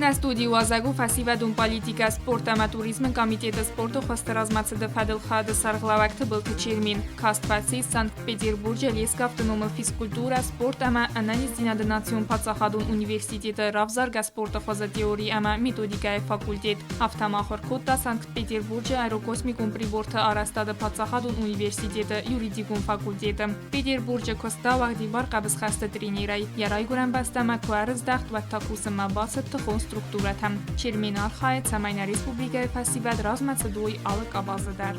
Нӕ студийы уазӕг у фӕсивӕдон политикӕ, спорт ӕмӕ туризмы комитеты спорты хуызты размӕцыды фӕдыл хады сӕргълӕууӕг Тыбылты Чермен. Каст фӕцис Санкт-Петербурджы Лесковты номыл физкультурӕ, спорт ӕмӕ ӕнӕниздзинады национ паддзахадон университеты равзаргӕ спорты хуызы теори ӕмӕ методикӕйы факультет. Афтӕ ма ахуыр кодта Санкт-Петербурджы аэрокосмикон приборты арӕзтады паддзахадон университеты юридикон факультеты. Петербурджы куыста уӕгъдибар хъӕбысхӕсты тренерӕй. Йӕ райгуырӕн бӕстӕмӕ куы ӕрыздӕхт, уӕд та кусынмӕ бацыд тыхон структурӕтӕм. Чермен архайы, цӕмӕй нӕ республикӕйы фӕсивӕд размӕ цыдой алы къабазы дӕр.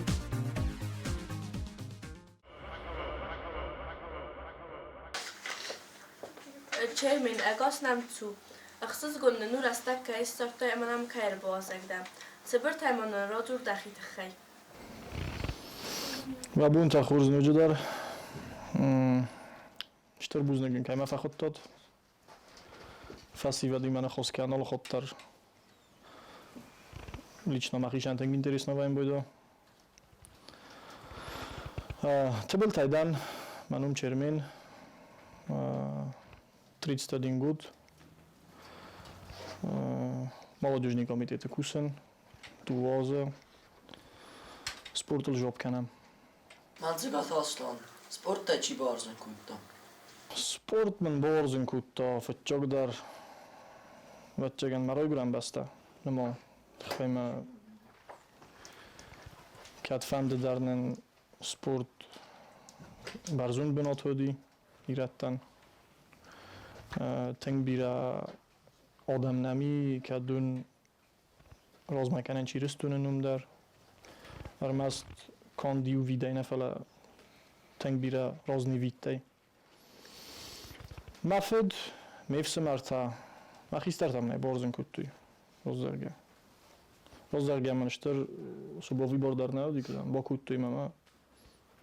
Чермен, ӕгас нӕм цу. Ӕхсызгон нын у рӕстӕг кӕй ссардтай ӕмӕ нӕм кӕй ӕрбауазӕг дӕ. Цыбыртӕй ма нын радзур дӕхи тыххӕй. Мӕ бонтӕ хорз ноджыдӕр. Стыр бузныг ын кӕй мӕ фӕхуыдтат. Фӕсивӕдимӕ ныхос кӕн алыхатт дӕр. Лично мӕхицӕн тынг интересно вӕййын буду. Тыбылтӕй дӕн, мӕ ном Чермен, 31 год. Молодежный комитеты кусын, дыууӕ азы спортыл жоп кӕнӕм. Мӕлдзыгаты Аслан, спорттӕ чи бауарзын кодта? Спорт мын бауарзын кодта фыццагдӕр, ӕвӕццӕгӕн, мӕ райгуырӕн бӕстӕ. Нымӕ тыххӕй мӕ кӕдфӕнды дӕр нын спорт бӕрзонд бынат уыди ирӕттӕн. Тынг бирӕ адӕм нӕм и, кӕд уын размӕ кӕнӕн чырыстоны ном дӕр. Ӕрмӕст канд иу видӕй нӕ, фӕлӕ тынг бирӕ разный видтӕй. Мӕ фыд, ме фсымӕртӕ, мӕ хистӕртӕ мын ӕй бауарзын кодтой, раздзӕгъгӕ. Раздзӕгъгӕ мын стыр особо выбор дӕр нӕ уыди, бакодтой мӕ мӕ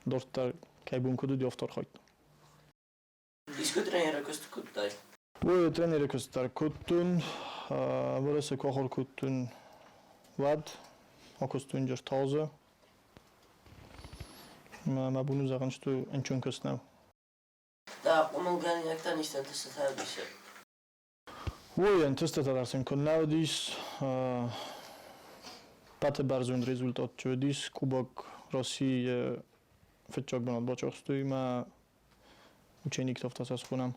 дарддӕр кӕй бон куыд уыди, афтӕ архайдтон. Искуы тренеры куыст кодтай? Уой тренеры куыст дӕр кодтон, Уӕрӕсе ку ахур кодтон, уӕд акуыстон Джертаузы. Мӕ бон у зӕгъын, что ӕнцон куыст нӕу. Дӕ хъомылгӕнинӕгтӕн исты ӕнтыстытӕ уыдис? Уой ӕнтыстытӕ дӕр сын куыннӕ уыдис. Пӕты бӕрзонд результат уыдис Кубок Российы фыццаг бынат бацахстой мӕ учениктов та сӕ схонӕм.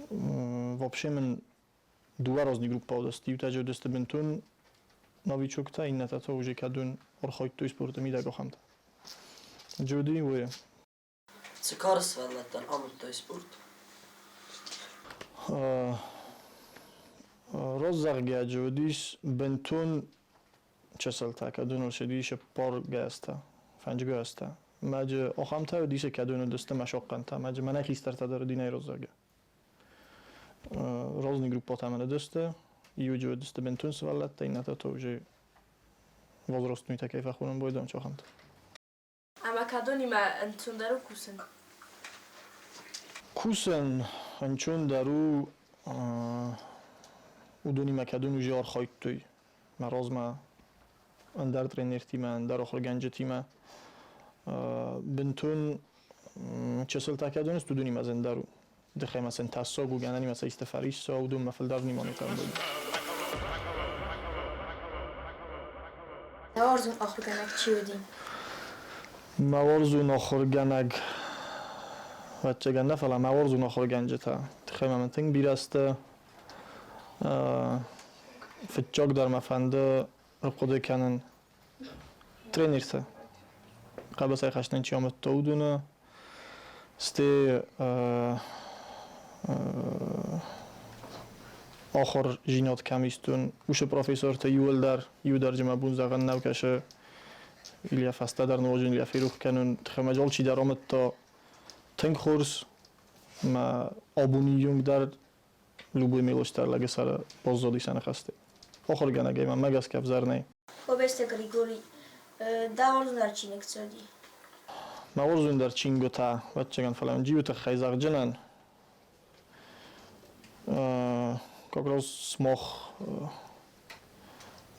Вообще мын дыууӕ разный группа уыдысты. Иутӕ же уыдысты бынтон новичоктӕ, иннӕтӕ та уже кӕдон архайдтой спорты мидӕг ахӕмтӕ. Джоди, уый. Цы кары сывӕллӕттӕн амыдтай спорт? Раззагъгӕ уыдис бынтон чысылтӕ, кӕдон уыдис ӕппаргӕстӕ, фӕнджгӕстӕ. Мӕджы ахӕмтӕ уыдис, кӕдон уыдысты мӕ сохъхъӕнтӕ, мӕджы мӕнӕ хистӕртӕ дӕр уыди нӕ раззагъгӕ. Разный группатӕ мӕн уыдысты, иуджы уыдысты бынтон сывӕллӕттӕ, иннӕтӕ та уже возрастныйтӕ кӕй фӕхонӕм бойдон ахӕмтӕ. Ӕмӕ кӕдонимӕ ӕнцондӕр у кусын? Кусын ӕнцондӕр у, уыдонимӕ кӕдон уже архайдтой мӕ размӕ ӕндӕр тренертимӕ, ӕндӕр ахуыргӕнджытимӕ. Бынтон чысылтӕ кӕдон сты, уыдонимӕ зындӕр у. Дыхӕй сын тӕссаг у, гӕнӕнимӕ сӕ исты фӕрисса, уыдонмӕ фылдӕр внимание кӕнын. Дӕ уарзон ахуыргӕнӕг чи уыди? Мӕ уарзон ахуыргӕнӕг, ӕвӕццӕгӕн нӕ, фӕлӕ мӕ уарзон ахуыргӕнджытӕ. Тыххӕй ма мын тынг бирӕ сты. Фыццагдӕр мӕ фӕнды ӕрхъуыды кӕнын тренертӕ. Хъӕбысӕй хӕстӕн чи амыдта, уыдоны. Стӕй ахуырдзинад кӕм истон, уыцы профессортӕ иууылдӕр, иу дӕр мӕ бон зӕгъын нӕу кӕсы, или фӕстӕдӕр ноджы или ферох кӕнын. Тыххӕй алчидӕр амыдта тынг хорз. Мӕ абоны онг дӕр любой мелочь дӕр лӕджы сӕры баззади сӕ ныхӕстӕй. Ахуыргӕнӕгӕй мӕм гӕсгӕ ӕвзӕр нӕй. Кобесты Григори, дӕ уарзондӕр чиныг цы уыди? Мӕ уарзондӕр чингуытӕ, ӕвӕццӕгӕн, фӕлӕ мын джиуы тыххӕй зӕгъджынӕн. Как раз смах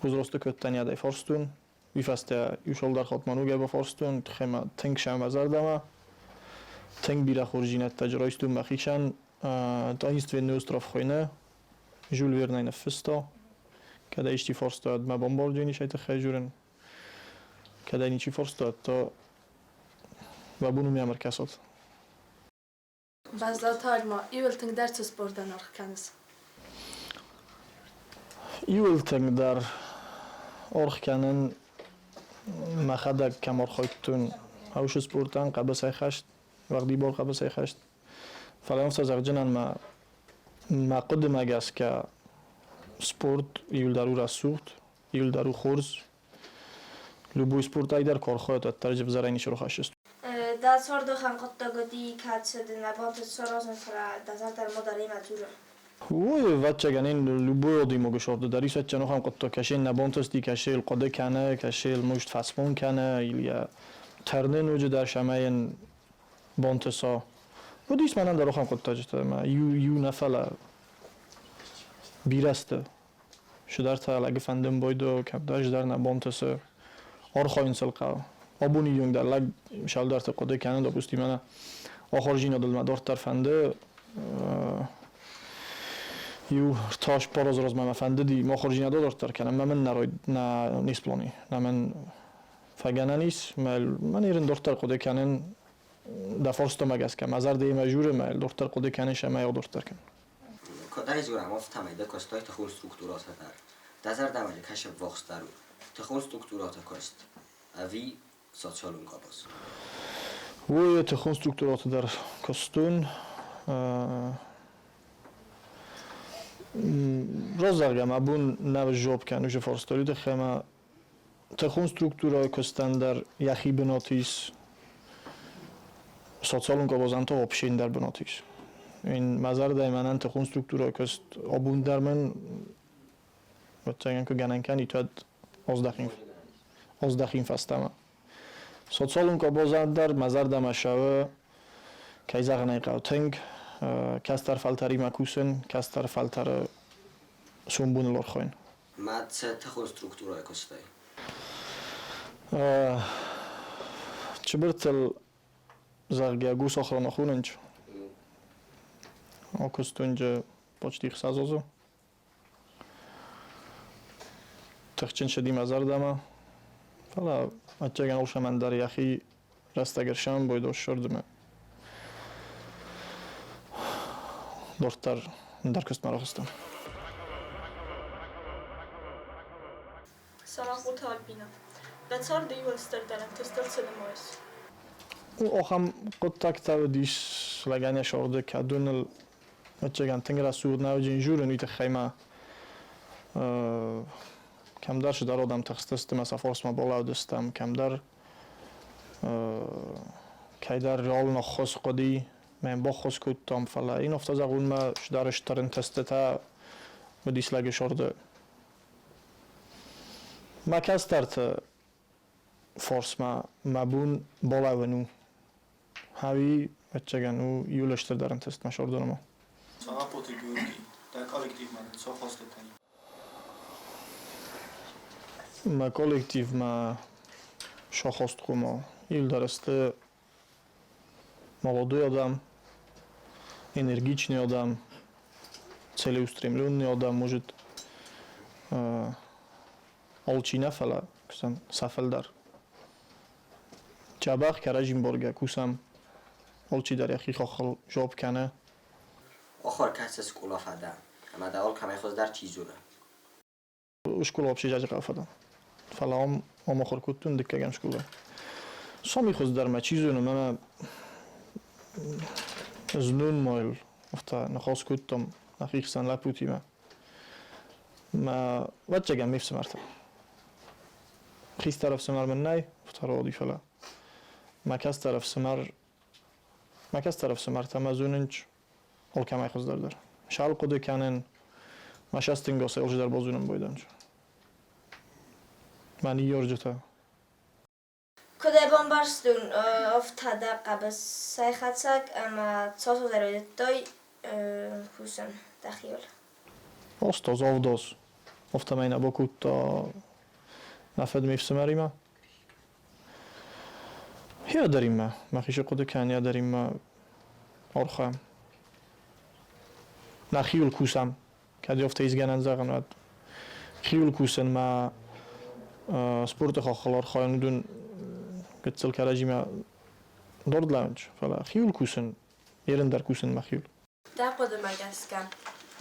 возрасты кодтан ядӕй фарстон. Уый фӕстӕ иу цалдӕр хатт ма ногӕй бафарстон, тыххӕй мӕ тынг сӕ мӕ зӕрдӕмӕ. Тынг бирӕ хорздзинӕдтӕ райстон мӕхицӕн. Таинственный остров хуыйны, Жюль Вернӕй ныффыста. Кӕд ӕй исчи фарста, мӕ бомбардионис ӕй тыххӕй дзурын. Кӕд ӕй ничи фарста, то мӕ бон у мӕм ӕркӕсат. Бӕзлаты Альма, иуыл тынгдӕр цы спортӕн аргъ кӕныс? Иуыл тынгдӕр аргъ кӕнын мӕхӕдӕг кӕм архайдтон, уыцы спортӕн хъӕбысӕй хӕст, уӕгъдибар хъӕбысӕй хӕст. Фӕлӕ афтӕ зӕгъджынӕн мӕ хъуыдымӕ гӕсгӕ спорт иуылдӕр у рӕсугъд, иуылдӕр у хорз. Любой спортӕй дӕр куы архайат, уӕддӕр ӕвзӕрӕй ницы рахӕссыс. Дӕ царды ахӕм хъуыддаг уыди, кӕцы дын нӕ бантыст саразын, фӕлӕ дӕ зӕрдӕ модӕримӕ дзуры? Ой, ӕвӕццӕгӕн ин любой адӕймаги сорды дӕр ис ӕцӕг ахӕм хъуыддаг, кӕсы нӕ бантысти, кӕсы йыл хъуыды кӕны, кӕсы йыл муст фӕсмон кӕны, или тӕрны ноджыдӕр цӕмӕй йын бантыса. Уыдис мӕнӕн дӕр ахӕм хъуыддаджытӕ, ӕмӕ иу нӕ, фӕлӕ бирӕ сты. Цыдӕртӕ лӕджы фӕндын байдайы, кӕмдӕр дӕр нӕ бантысы, архайын сыл хъӕуы. Абоны онг дӕр лӕг цалдӕрты хъуыды кӕны, допустим, мӕнӕ ахуырдзинадыл мӕ дарддӕр фӕнды, иу 3-4 азы размӕ мӕ фӕндыди мӕ ахуырдзинад адарддӕр кӕнын, ӕмӕ мын нӕ не сплан и, нӕ мын фӕгӕнӕн ис, мӕ ныр дарддӕр хъуыды кӕнын дӕ фарстамӕ гӕсгӕ, мӕ зӕрдӕимӕ дзуры, мӕ дарддӕр хъуыды кӕнын, цӕмӕй адарддӕр кӕнын. Куыд ӕй дзурӕм, афтӕмӕй дӕ куыстай тыхон структурӕтӕ дӕр. Дӕ зӕрдӕмӕ кӕсы ӕввахсдӕр у тыхон структурӕты куыст ӕви социалон къабаз? Уый тыхон структурӕты дӕр куыстон. Раст зӕгъгӕ, мӕ бон нӕ жоб кӕны уыцы фарстайы тыххӕй ӕмӕ тыхон структурӕйы куыстӕн дӕр йӕхи бынат ис, социалон къабазӕн та вообще ӕндӕр бынат ис. Мӕ зӕрдӕйы мӕнӕн тыхон структурӕйы куыст абон дӕр мын, ӕвӕццӕгӕн, куы гӕнӕн кӕнид, уӕд аздӕхин фӕстӕмӕ. Социалон къабазӕн дӕр мӕ зӕрдӕмӕ цӕуы, кӕй зӕгъын ӕй хъӕуы, тынг кӕстӕр фӕлтӕримӕ кусын, кӕстӕр фӕлтӕры сомбоныл архайын. Мӕ цы тыхон структурӕйы куыстай? Чыбыртыл, зӕгъгӕ, госохрана хонынц. Акуыстон почти 6 азы. Тыхджын цыди мӕ зӕрдӕмӕ, фӕлӕ ӕцӕгӕн алцӕмӕн дӕр йӕхи рӕстӕг ӕрсӕмбойдос сырдмӕ. Дарддӕр ӕндӕр куыстмӕ рахызтӕн. Санахъоты Альбинӕ, дӕ царды иуыл стырдӕр ӕнтыстыл цы нымайыс? Ахӕм хъуыддӕгтӕ уыдис лӕгӕн йӕ сорды, кӕд уыныл ӕцӕгӕн тынг рӕсугъд нӕ уыди дзурын, уый тыххӕй ма кӕмдӕр цыдӕр адӕм тыхстысты мӕ сӕ фарсмӕ балӕудыстӕм, кӕмдӕр кӕйдӕр реалон ӕххуыс хъуыди, мӕ йын баххуыс кодтам, фӕлӕ йын афтӕ зӕгъунмӕ цыдӕр стыр ӕнтыстытӕ уыдис лӕджы сорды. Мӕ кӕстӕрты фарсмӕ мӕ бон балӕууын у. Ӕви, ӕвӕццӕгӕн, у иуыл стырдӕр ӕнтыст мӕ сордонмӕ. Санахъоты Георги, дӕ коллективмӕ дын цы ахастытӕ ис? Мӕ коллективмӕ сахастхъума иуылдӕр сты молодой адӕм, энергичный адӕм, целеустремленный адӕм, может, алчи нӕ, фӕлӕ сӕ фылдӕр. Дзӕбӕх кӕрӕдзи ӕмбаргӕ кусӕм, алчидӕр йӕхи хаххыл жоб кӕны. Ахуыр кӕцы скъола фӕдӕ ӕмӕ дӕ алкӕмӕй хуыздӕр чи зоны? Школа вообще жажы фадан. Фӕлӕ ам ахуыр кодтон дыккӕгӕм школа. Сами хуыздӕр мӕ чи зоны, мӕнӕ знон ма йыл афтӕ ныхас кодтам нӕхи хсӕн лӕппутимӕ. Мӕ ӕвӕццӕгӕн ме фсымӕртӕ. Хистӕр ӕфсымӕр мын нӕй, афтӕ рауади, фӕлӕ мӕ кӕстӕр ӕфсымӕртӕ мӕ зонынц алкӕмӕй хуыздӕр дӕр. Сӕ хъуыды кӕнын, мӕ цӕстӕнгасӕй алчидӕр базонын байдайынц. Мӕ ныййарджытӕ. Куыд ӕй бамбӕрстон, афтӕ дӕ хъӕбысӕйхӕцӕг ӕмӕ цас азӕй райдыдтай кусын дӕхиуыл? 8 аз, 7 аз. Афтӕмӕй нӕ бакодта мӕ фыд ме фсымӕримӕ. Йӕ мӕхи цы хъуыды кӕнын, йӕ дӕримӕ архайӕм. Нӕхиуыл кусӕм, кӕд афтӕ исгӕнӕн зӕгъын, уӕд. Хиуыл кусын мӕ спорты хаххыл архайын, уыдон гыццыл кӕрӕдзимӕ дард лӕууынц, фӕлӕ хиуыл кусын, ерын дӕр кусын мӕхиуыл. Дӕ хъуыдымӕ гӕсгӕ,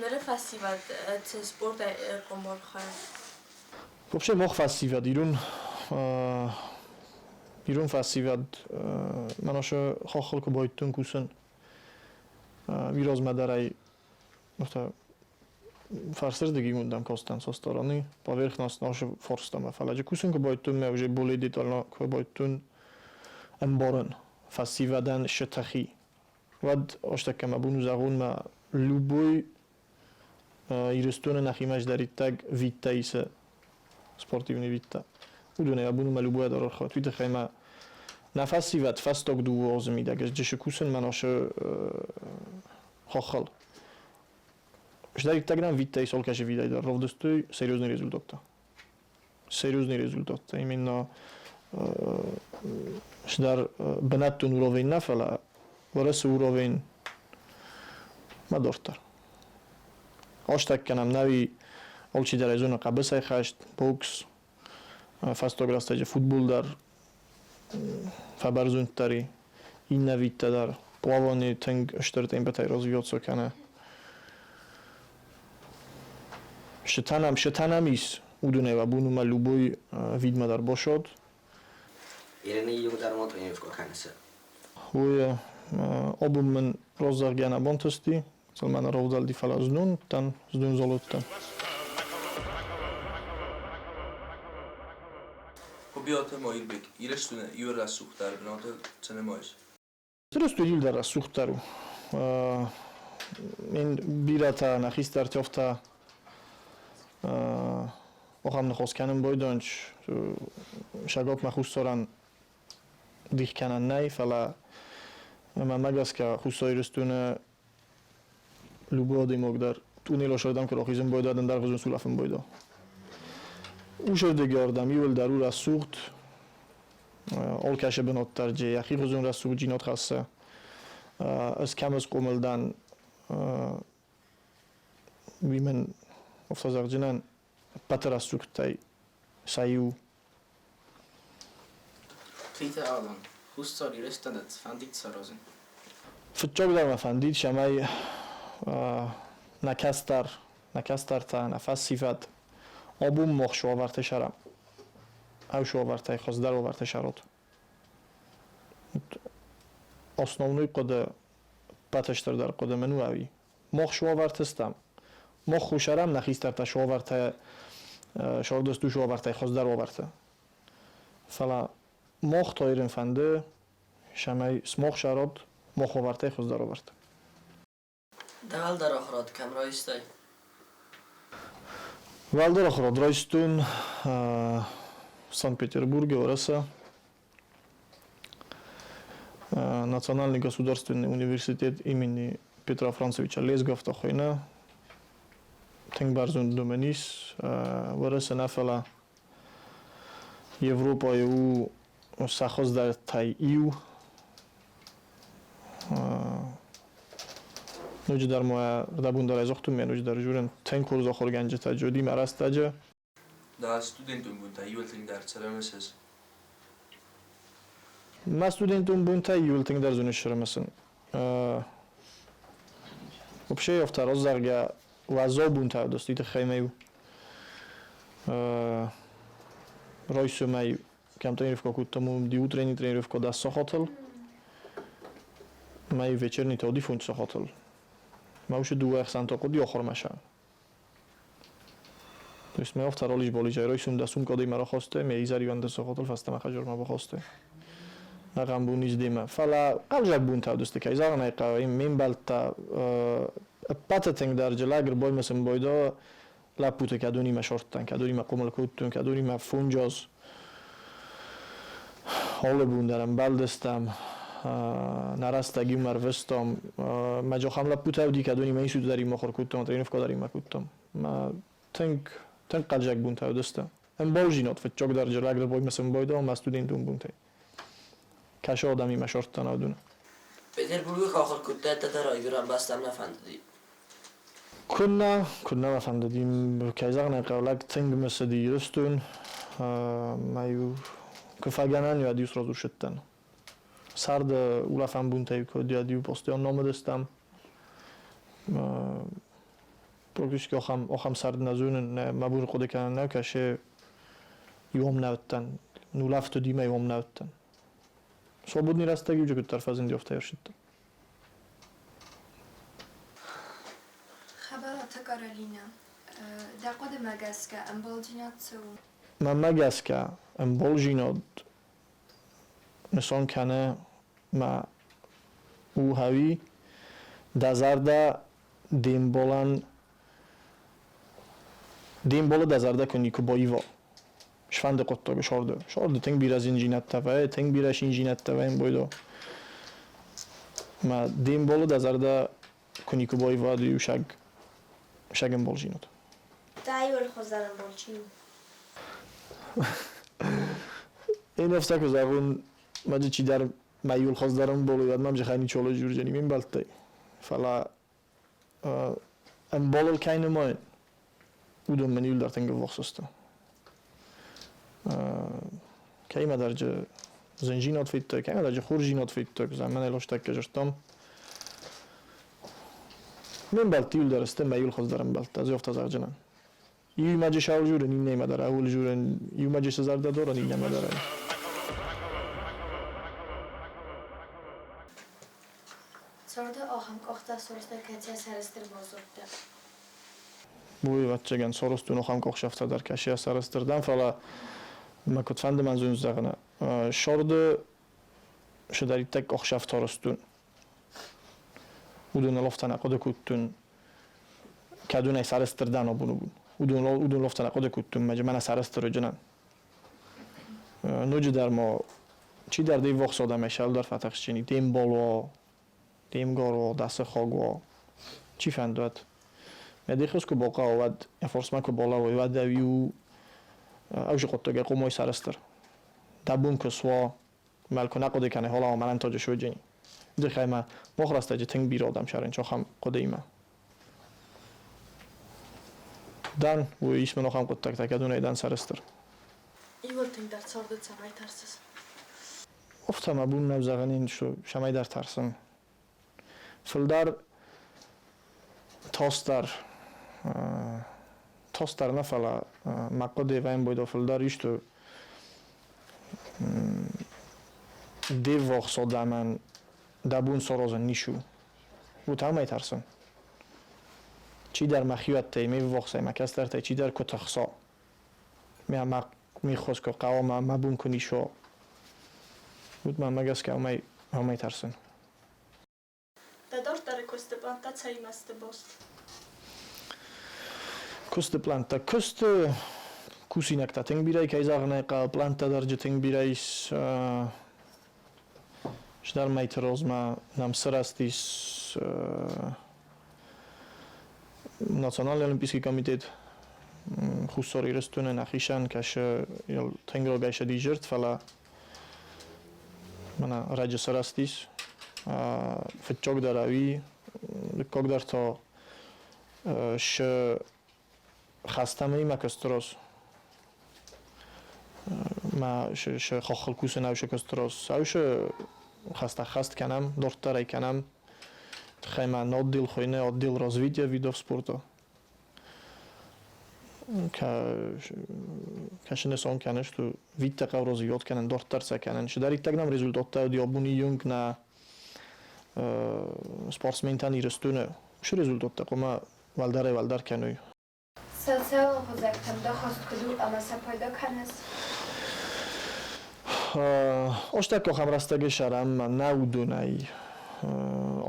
ныры фӕсивӕд цы спортӕй хъом архайы? Вообще мах фӕсивӕд, ирон фӕсивӕд, мӕнӕ хаххыл куы байдтон кусын, уый размӕ дӕр ӕй афтӕ фӕрсырдыги уындӕм кастӕн со стороны, поверхностно нашы фарстамӕ, фӕлӕ кусын куы байдтон, мӕ уже более детально куы байдтон ӕмбарын фӕсивӕдӕн сӕ тӕхи. Уӕд астӕккӕ мӕ бон у зӕгъон, мӕ любой Ирыстоны нӕхимӕ здӕриддӕг видтӕ исы, спортивный видтӕ. Уыдонӕй абон у мӕ любой дӕр архайд. Уый тыххӕй мӕ нӕ фӕсивӕд фӕстаг 2 азы мидӕг ӕз джысы кусын мӕ нашы хаххыл. Здӕриддӕг нӕм видтӕ ис алкӕцы видӕй дӕр равдыстой серьезный результаттӕ. Серьезный результаттӕ. Именно сдӕр бынӕттон уровень нӕ, фӕлӕ Уӕрӕсе уровень ма дарддӕр. Астӕккӕ нӕм нӕуи алчидӕр ӕй зоны хъӕбысӕй хӕст, бокс, фӕстаг рӕстӕджы футбол дӕр фӕбӕрзонддӕр и, иннӕ видтӕ дӕр плавание тынг стыр темпытӕй развиваться кӕны. Цытӕ нӕм ис, уыдонӕй абон у мӕ любой видмӕ дӕр босод. Ирыны иугъдӕр ма тренировка кӕныс? Уый абон мын раззаггӕ нӕ бантысти, цалынмӕ нӕ равдӕлди, фӕлӕ знон уыдтӕн, знон залы уыдтӕн. Хуыбиаты Мӕирбег, Ирыстоны иу рӕсугъддӕр бынатыл цы нымайыс? Ирыстон иуылдӕр рӕсугъддӕр у. Ин бирӕтӕ нӕ хистӕртӕ афтӕ ахӕм ныхас кӕнын байдайынц, сӕгатмӕ хуссарӕн дих кӕнӕн нӕй, фӕлӕ мӕнмӕ гӕсгӕ Хуссар Ирыстоны любой адӕймаг дӕр тъунелы куы рахизын байдайа, ӕндӕргъуызон сулӕфын байдайа. Усӕрдыги ардӕм иуылдӕр у рӕсугъд, алкӕцы бынат дӕр джы йӕхи хуызон рӕсугъддзинад хӕссы. Ӕз кӕм схъомыл дӕн, уый мын афтӕ зӕгъдзынӕн, ӕппӕты рӕсугъдтӕй сӕ иу. Плиты Алан, Хуссар Ирыстоны цы фӕндид саразын? Фыццагдӕр мӕ фӕндид, цӕмӕй нӕ кӕстӕртӕ, нӕ фӕсивӕд абон мах цы уавӕртӕ сарӕм, ӕвзӕр уавӕртӕй хуыздӕр уавӕртӕ сарут. Основной хъуыды, ӕппӕты стырдӕр хъуыды мын у ӕви. Мах цы уавӕрты стӕм? Мах хуссарӕм нӕ хистӕртӕ цы уавӕртӕ, сӕрдысту цы уавӕртӕй хуыздӕр уавӕрты. Фӕлӕ мах та ирын фӕнды, цӕмӕй смах сарат мах уавӕртӕй хуыздӕр уавӕрты. Дӕ уӕлдӕр ахуырад кӕм райстай? Уӕлдӕр ахуырад райстон Санкт-Петербурге, Уӕрӕсе. Национальный государственный университет имени Петра Францевича Лесгафта хуыйны. Тынг бӕрзонд ном ис. Уӕрӕсе нӕ, фӕлӕ Европӕйы у сӕ хуыздӕртӕй иу. Ноджыдӕр ма рдӕбон дӕр ӕй загътон, ме ноджыдӕр журын тынг хорз ахуыргӕнджытӕ уыди мӕ рӕстӕджы. Дӕ студентон бонтӕ иуыл тынгдӕр цы рымысыс? Мӕ студентон бонтӕй иуыл тынгдӕр зоныс рымысын. Вообще, афтӕ раззаггӕ уӕззау бонтӕ уыдысты, уый тыххӕй мӕ иу. Райсомӕй кӕм тренировка кодтам, уым ди утренний тренировка 10 сахатыл, мӕ вечерний та уыди 5 сахатыл. Мӕ уыцы дыууӕ ӕхсӕн та хъуыди ахуырмӕ сӕ. То есть мӕ афтӕ ралис-балис райсом дӕ сумкадӕй мӕ рахастай, мӕ изӕр 11 сахатыл фӕстӕмӕ хӕдзармӕ бахастай. Ахӕм бон ис демӕ. Фӕлӕ хъӕлдзӕг бонтӕ уыдысты, кӕй зӕгъын ӕй хъӕуы, ме мбӕлттӕ ӕппӕты тынгдӕр лагерь боймӕ сын бойдо лӕппуты кӕдонимӕ сордтан, кӕдонимӕ хъомыл кодтон, кӕдонимӕ фонджоз алы бон дӕр ӕмбӕлдыстӕм, нӕ рӕстӕг иумӕ ӕрвыстам. Мӕ джохӕм лӕппутӕ уыди, кӕдонимӕ институт дӕр иумӕ ахуыр кодтам, тренировка дӕр иумӕ кодтам. Мӕ тынг, тынг хъӕлдзӕг бонтӕ уыдысты. Ӕмбалжинот фыццагдӕр лагерь боймӕ сын бойдо мӕ студентон бонтӕй. Кӕсы адӕмимӕ сордтан уыдоны. Петербургы куы ахуыр кодтай, уӕд дӕ райгуырӕн бӕстӕм нӕ фӕндыди? Куыннӕ, куыннӕ мӕ фӕндыди, кӕй зӕгъын ӕй хъӕуы, лӕг тынг мысыди Ирыстон. Мӕ-иу куы фӕгӕнӕн, уӕд-иу сразу ссыдтӕн. Царды улӕфӕн бунтӕй куы уӕд-иу постоянно номыдыстӕм. Практически ахӕм, ахӕм цард нӕ зонын, нӕ мӕ бон хъуыды кӕнын нӕ кӕсы, иуом нӕ уыдтӕн. Нулӕфт уыди мӕ иуом нӕ уыдтӕн. Свободный рӕстӕг-иу куыддӕр фӕзынди, афтӕ ӕрсыдтӕн. Хӕбӕлаты Каролинӕ, дӕ хъуыдымӕ гӕсгӕ ӕмбалдзинад цы у? Мӕнмӕ гӕсгӕ, ӕмбалдзинад нысан кӕны мӕ у ӕви дӕ зӕрдӕ де мбалӕн де мбалы дӕ зӕрдӕ куы никуы баива. Сфӕнды хъуыддаг сӕрды. Сӕрды тынг бирӕ зиндзинӕдтӕ вӕййы, тынг бирӕ зиндзинӕдтӕ вӕййы ӕмбойдо. Мӕ де мбалы дӕ зӕрдӕ куы никуы баива, иу саг, саг ӕмбалдзинад. Дӕ иуыл хуыздӕр ӕмбал чи у? Ин ӕфсӕ куы зӕгъун, мӕ чидӕр мӕ иуыл хуыздӕр ӕмбал у, уӕд мӕм джихӕй ничи дзурдзӕни ме мбӕлттӕй. Фӕлӕ ӕмбалыл кӕй нымайын, уыдон мын иуылдӕр тынг ӕввахс сты. Кӕимӕдӕр зындзинад федтой, кӕимӕдӕр хорздзинад федтой, мӕнӕй лыстӕггӕ зыдтам. Ме мбӕлтты иуылдӕр сты мӕ иуыл хуыздӕр ӕмбӕлттӕ, ӕз афтӕ зӕгъдзынӕн. Иумӕджы сау журын, иннӕимӕ дӕр ауыл журын, иумӕджы цы зӕрдӕ дорын, иннӕмӕ дӕр. Царды ахӕм къӕхтӕ сорстӕ, кӕцыйӕ сӕрыстыр баззадтӕ. Уый, ӕвӕццӕгӕн, сорстон ахӕм къухсӕфтӕ дӕр кӕсийӕ сӕрыстыр дӕн, фӕлӕ мӕ куыдфӕнды мӕн зон зӕгъыны. Сорды цыдӕриддӕр къухсӕфтӕ рыстон, уыдоныл афтӕ нӕ хъуыды кодтон, кӕд уын ӕй сӕрыстыр дӕн абоны бон. Уыдоныл афтӕ нӕ хъуыды кодтон, мӕнӕ сӕрыстыр уыдзынӕн. Ноджыдӕр ма чидӕр де ввахс адӕмӕй сӕлдӕр фӕтыхсджын де мбал уа, де мгар уа, дӕ сыхаг уа, чи фӕнды уӕд. Мӕ де ххуыс куы бахъӕуа, уӕд йӕ фарсмӕ куы балӕууай, уӕд дӕ иу ӕвзӕр хъуыддагӕй хъомой сӕрыстыр. Дӕ бон куы суа, мӕл куы нӕ хъуыды кӕнай, холауа мӕнӕн тоджы суыджени. Дзыхӕй мӕ мох рӕстӕджы тынг бирӕ адӕм сӕрынчын ахӕм хъуыдыимӕ. Дӕн, уый ис мын ахӕм хъуыддӕгтӕ, кӕд уын ӕй дӕн сӕрыстыр. Иуыл тынгдӕр царды цӕмӕй тӕрсыс? Афтӕ мӕ бон нӕу зӕгъын ин, цӕмӕйдӕр тӕрсын. Фылдӕр тасдӕр, тасдӕр нӕ, фӕлӕ мӕ хъуыды вӕййы фылдӕр исты де ввахс адӕмӕн дӕ бон саразын ницы у. Уый тӕрсын. Чидӕр мӕ хиуӕттӕй, ме ввахсӕй, мӕ кӕстӕртӕй чидӕр куы тыхса, мӕ ме ххуыс куы хъӕуа, мӕ мӕ бон куы ницы уа, уӕд мӕ гӕсгӕ уымӕй, уымӕй тӕрсын. Дӕ дарддӕры куысты пълӕнттӕ цӕимӕ сты баст? Куысты пълӕнттӕ. Куысты кусинӕгтӕ тынг бирӕ, кӕй зӕгъын ӕй хъӕуы, пълӕнттӕ дӕр тынг бирӕ ис. Стӕр мӕйты размӕ нӕм сырӕзтис Национальный олимпийский комитет Хуссар Ирыстоны нӕхицӕн кӕсы тынг рогӕй сӕдизырд, фӕлӕ мӕнӕ раджы сырӕзтис. Фыццагдӕр ӕви дыккагдӕр та шы хӕстӕмӕ кострос. Ма шы хохыл кусын ӕвшы кострос. Ӕвшы хӕстӕ хӕст кӕнӕм, дарддӕр ӕй кӕнӕм. Тыххӕй ма отдел хуыйны отдел развития видов спорта. Кӕсыны сон кӕныс, ту витте хъаврози кӕнын, дарддӕр сӕ кӕнын. Шыдӕриддӕр нам результаттӕ уыди абоны онг нӕ спортсментӕн Ирыстоны, уыцы результаттӕ хъуамӕ уӕлдӕрӕй-уӕлдӕр кӕной. Социалон хызӕгтӕм дӕ ахаст куыд у ӕмӕ сӕ пайда кӕныс? Остӕккӕ ахӕм рӕстӕг ссарӕм ӕмӕ нӕ уыдонӕй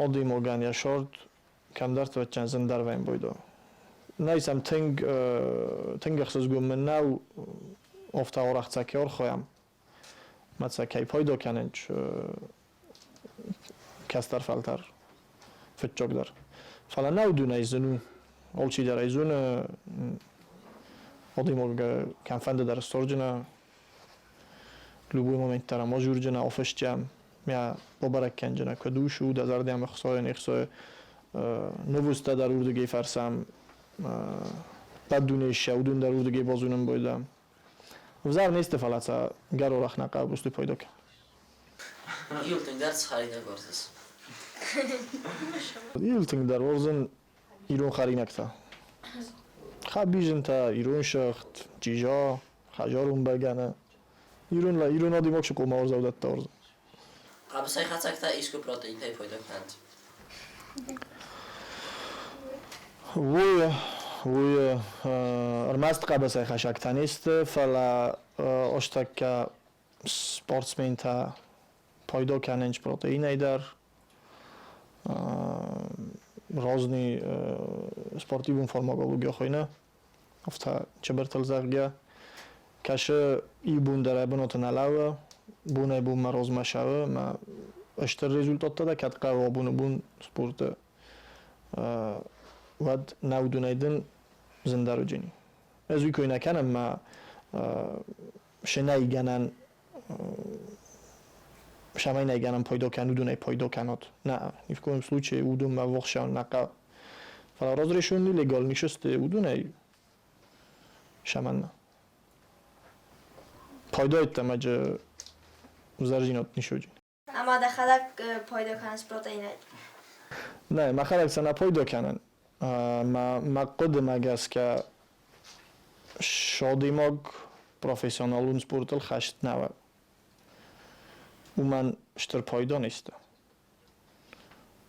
адӕймагӕн йӕ сӕрд кӕмдӕрты вӕччӕн зындӕр вӕййы бойдо. Нӕй сӕм тынг тынг ӕхсызгон мын нӕу, афтӕ арӕх сӕ кӕй архайӕм, мӕ сӕ кӕй пайда кӕнынц кӕстӕр фӕлтӕр фыццагдӕр. Фӕлӕ нӕ уыдонӕй зын у, алчидӕр ӕй зоны, адӕймаг кӕмфӕнды дӕр ссардзынӕ, любой момент дӕр ӕм азурджынӕ, афысджӕм, мӕ бабӕрӕг кӕнджынӕ, куыд ус у, дӕ зӕрдӕмӕ хсайы, не хсайы, новостьтӕ дӕр уырдыгӕй фӕрсӕм, ӕппӕт дунейы сӕ уыдон дӕр уырдыгӕй базонын байдӕм. Ӕвзӕр не сты, фӕлӕ сӕ гӕрорах нӕ хъӕуы усты пайда кӕнын. Иууыл тынгдӕр цы хӕринаг уарзыс? Иууыл тынгдӕр уарзын ирон хӕринӕгтӕ. Хӕбизынтӕ, ирон сыгъд, чъиза, хӕдзарон бӕгӕны. Ирон, ирон адӕймаг цы хъуамӕ уарза, уыдӕттӕ уарзын. Хъӕбысӕйхӕцӕгтӕ искуы протеинтӕй пайда кӕнынц? Уый, уый ӕрмӕст хъӕбысӕйхӕцӕгтӕ не сты, фӕлӕ ӕстӕккӕ спортсментӕ пайда кӕнынц протеинӕй дӕр. Разный спортивон фармакология хуыйны, афтӕ чыбыртыл зӕгъгӕ. Кӕсы иу бон дӕр ӕ бынаты нӕ лӕууы, бонӕй-бонмӕ размӕ цӕуы ӕмӕ стыр результаттӕ дӕр кӕд хъӕуы абоны бон спорты, уӕд нӕ уыдонӕй дын зындӕр уыдзӕни. Ӕз уый кой нӕ кӕнӕм, мӕ се нӕйгӕнӕн цӕмӕй нӕйгӕнӕн пайда кӕн, уыдонӕй пайда кӕнат. Нӕ, ни в коем случае уыдонмӕ ӕввахс нӕ хъӕуы. Фӕлӕ разрешенный легальный сты, уыдонӕй цӕмӕннӕ. Пайда йеддӕмӕ ӕвзӕрдзинад ницы уыди. Ӕмӕ дӕхӕдӕг пайда кӕныс протеинӕй? Нӕ, мӕхӕдӕг сӕ нӕ пайда кӕнын. Мӕ, мӕ хъуыдымӕ гӕсгӕ садӕймаг профессионалон спортыл хӕст нӕ уа. Уымӕн стыр пайда не сты.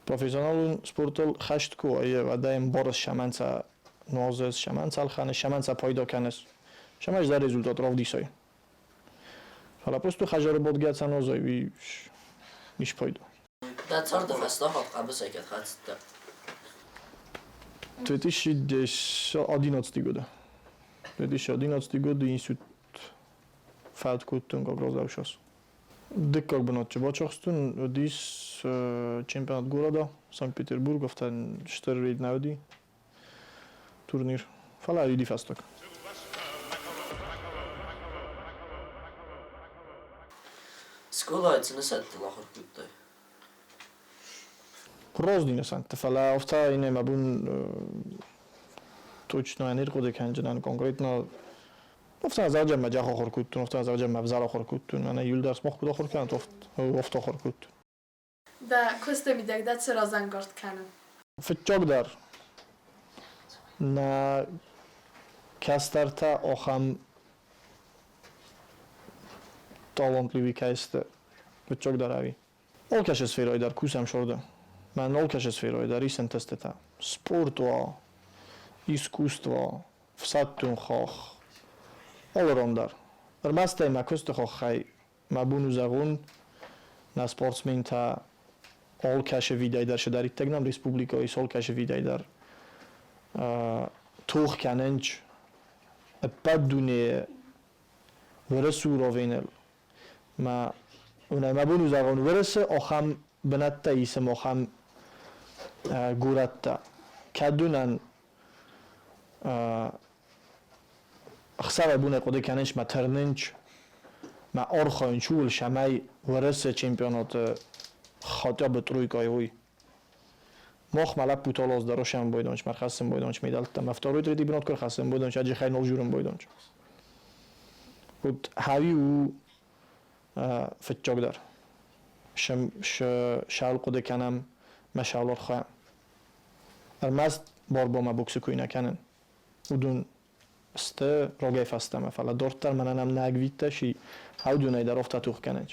Профессионалон спортыл хӕст куы вӕййы, уӕд ӕй ӕмбарыс, цӕмӕн сӕ нуазыс, цӕмӕн сӕ ӕлхӕныс, цӕмӕн сӕ пайда кӕныс, цӕмӕй дӕ результат равдисай. Фӕлӕ просто хӕдзары бадгӕ цы нуазай, уый ницы пайда. Дӕ царды фӕстаг хатт хъӕбысӕй кӕд хӕцыдтӕ? 2011 годы. 2011 годы институт фӕд кодтон как раз Дыккаг бынат бацахстон, уыдис чемпионат города Санкт-Петербург, афтӕ стыр рейд нӕ уыди турнир. Фӕлӕ уыди фӕстаг. Скъолайы цы нысӕнттыл ахуыр кодтай? Разный нысӕнтты, фӕлӕ афтӕ иннӕ мӕ бон точно не рхъуыды кӕнджынӕн конкретно. Афтӕ зӕгъджӕн мӕ джах ахуыр кодтон, афтӕ зӕгъджӕн мӕ ӕвзӕр ахуыр кодтон, мӕнӕ иуылдӕр смах куыд ахуыр кӕнат, афтӕ ахуыр кодтон. Дӕ куысты мидӕг дӕ цы разӕнгард кӕны? Фыццагдӕр нӕ кӕстӕртӕ ахӕм талантливый кӕй сты, фыццагдӕр ӕви. Алкӕцы сферӕйы дӕр кусӕм сорды. Мӕн алкӕцы сферӕйы дӕр ис ӕнтыстытӕ. Спорт уа, искусство, ӕфсӕддон хахх, алы ран дӕр. Ӕрмӕстӕй мӕ куысты хаххӕй мӕ бон у зӕгъун, нӕ спортсментӕ алкӕцы видӕй дӕр цыдӕриддӕр нӕм республикӕйы ис, алкӕцы видӕй дӕр тох кӕнынц ӕппӕт дунейы Уӕрӕсе уровеныл. Мӕ мӕ бон у зӕгъун, Уӕрӕсе ахӕм бынӕттӕ исӕм, ахӕм горӕттӕ, кӕд уынӕн ӕхсӕвӕй-бонӕй хъуыды кӕнынц мӕ тырнынц, мӕ архайынц ууыл, цӕмӕй Уӕрӕсе чемпионаты хотя бы тройкӕйы уой. Мах мӕ лӕппутӕ алаз дӕр осӕн бойдонч, мӕ рхӕссын бойдонч медӕлттӕ, мӕ второй, третий бынат куы рхӕссын бойдонч, аджихӕй нол журын бойдонч. Вот хави у фыццагдӕр. Шал хъуыды кӕнӕм, мӕ шал архайӕм. Ӕрмӕст борбомӕ боксы куы нӕ кӕнын. Уыдон Сты рогӕй фӕстӕмӕ, фӕлӕ дарддӕр мӕнӕн ам нӕ ӕгвиттӕ си аудунӕй дӕр офта тухгӕнӕг.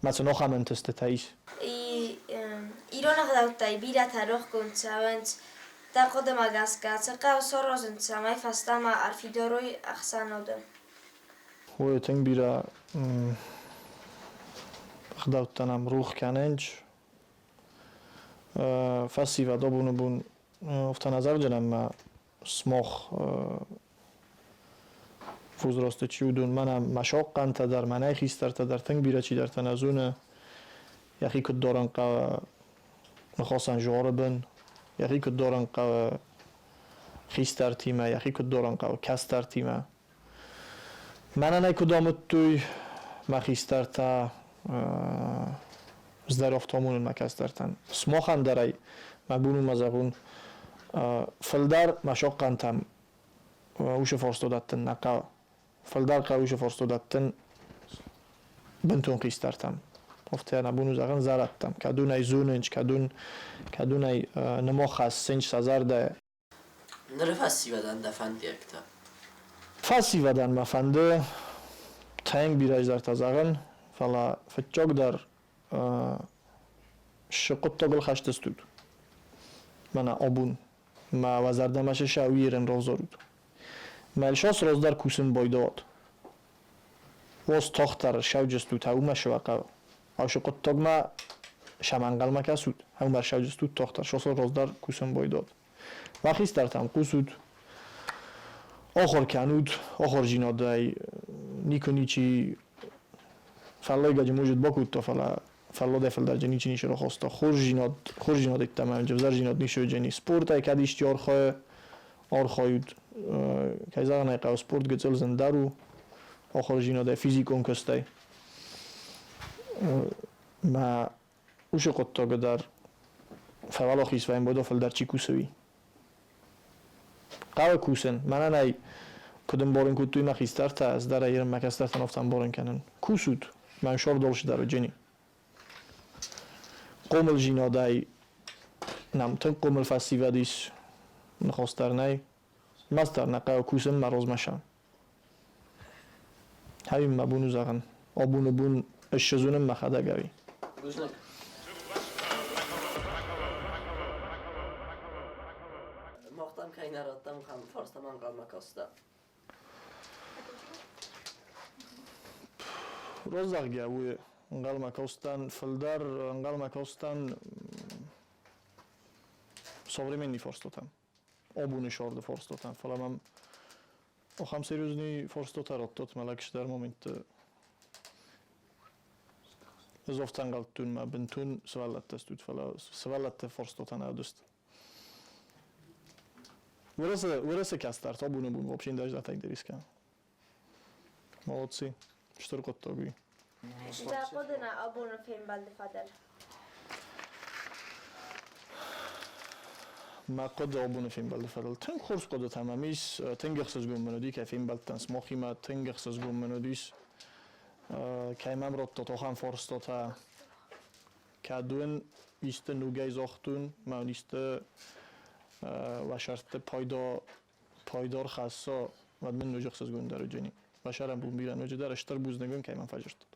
Ма сын охӕм ӕнтыстытӕ ис. Ирон ӕгъдӕуттӕй бирӕтӕ рохгонд цӕуынц. Дӕ хъуыдымӕ гӕсгӕ, цы хъӕуы саразын, цӕмӕй фӕстӕмӕ ӕрфидар уой ӕхсӕнады? Уой тынг бирӕ ӕгъдӕуттӕ нӕм рух кӕнынц. Фӕсивӕд абоны бон офтӕ нӕ зӕгъджын ӕмӕ смох возрасты чи уыдон, мӕнӕ мӕ сохъхъантӕ дӕр, мӕнӕй хистӕртӕ дӕр тынг бирӕ чидӕртӕ нӕ зоны, йӕхи куыд дарын хъӕуы ныхасӕн згъоры бын, йӕхи куыд дарын хъӕуы хистӕртимӕ, йӕхи куыд дарын хъӕуы кӕстӕртимӕ. Мӕнӕн ӕй куыд амыдтой мӕ хистӕртӕ, здоровт амонын мӕ кӕстӕртӕн. Смохӕн дӕр ӕй мӕ бон у мӕ зӕгъун, фылдӕр мӕ сохъхъантӕм уыцы фарста дӕттын нӕ хъӕуы. Фылдӕр хъӕуы уыцы фарста дӕттын бынтон хистӕртӕм. Афтӕ нӕ бон у зӕгъын зӕрӕдтӕм. Кӕд уын ӕй зонынц, кӕд уын ӕй нымох хӕссынц сӕ зӕрдӕ. Ныры фӕсивӕдӕн дӕ фӕндиӕгтӕ? Фӕсивӕдӕн мӕ фӕнды тынг бирӕ изӕртӕ зӕгъын, фӕлӕ фыццагдӕр цы хъуыддагыл хӕст стут, мӕнӕ абон мӕ уӕ зӕрдӕмӕ цы сӕ уый ерын равзарут. Мӕ шос раздӕр кусын байдайат. Уоз тагъддӕр ссӕуджыстут, уымӕ сывӕ хъӕуы. Ау цы хъуыддагмӕ сӕм ӕнхъӕлмӕ кӕсут, уымӕ ссӕуджыстут тагъддӕр, шосыл раздӕр кусын байдайат. Уӕ хистӕртӕм хъусут, ахуыр кӕнут, ахуырдзинадӕй никуы ничи фӕллойгӕджы музыт бакодта, фӕлӕ фӕлладӕй фылдӕрджы ничи ницы рахаста. Хорздзинад, хорздзинад йеддӕмӕ ӕвзӕрдзинад ницы уыдзӕни. Спортӕй кӕд исчи архайы, архайут. Кӕй зӕгъын ӕй хъӕуы, спорт гыццыл зындӕр у ахуырдзинадӕй, физикон куыстӕй. Мӕ уыцы хъуыддаджы дӕр фӕуӕлахиз вӕййын бодо фылдӕр чи кусы, уый. Хъӕуы кусын. Мӕнӕн ӕй куыд ӕмбарын кодтой мӕ хистӕртӕ, ӕз дӕр ӕй мӕ кӕстӕртӕн афтӕ ӕмбарын кӕнын. Кусут, мӕн сор дольше дӕр уыджени. Хъомылдзинадӕй нӕм тынг хъомыл фӕсивӕд ис, ныхас дӕр нӕй. Мӕс дӕр нӕ хъӕуы кусын мӕ розмӕ сӕ. Хӕй мӕ бон у зӕгъын, абоны бон ссӕдзонын мӕхӕдӕг ӕви? Бузныг. Мах дӕм кӕй нӕ радтам, ахӕм фарстамӕ ӕнхъӕлмӕ кастӕ. Роззагъгӕ уый ӕнхъӕлмӕ кастӕн, фылдӕр ӕнхъӕлмӕ кастӕн современный фарстатӕм. Абоны сӕрды фарстатӕм, фӕлӕ мӕм ахӕм серьезный фарстатӕ радтат мӕ лӕгстӕр моментты. Ӕз афтӕ ӕнхъӕлдтон, мӕ бынтон сывӕллӕттӕ стут, фӕлӕ сывӕллӕтты фарстатӕ нӕ уыдысты. Уӕрӕсе кӕстӕртӕ абоны бон вообще ӕндӕр дӕр искӕ. Молодцы, стыр хъуыддаг уый. Дӕ хъуыды нӕ абоны фембӕлды фӕдыл? Мӕ хъуыды абоны фембӕлды фӕдыл тынг хорз хъуыдытӕ мӕм ис, тынг ӕхсызгон мын уыди, кӕй фембӕлдтӕн сымахимӕ, тынг ӕхсызгон мын уыдис, кӕй мӕм радтат ахӕм фарстатӕ. Кӕд уын исты ногӕй загътон, мӕ уын исты уӕ сӕртты пайда рхӕсса, уӕд мын ноджы ӕхсызгондӕр уыдзӕни. Уӕ сӕрӕн бон бирӕ ноджыдӕр стыр бузныг уын, кӕй мӕм фӕзырдтат.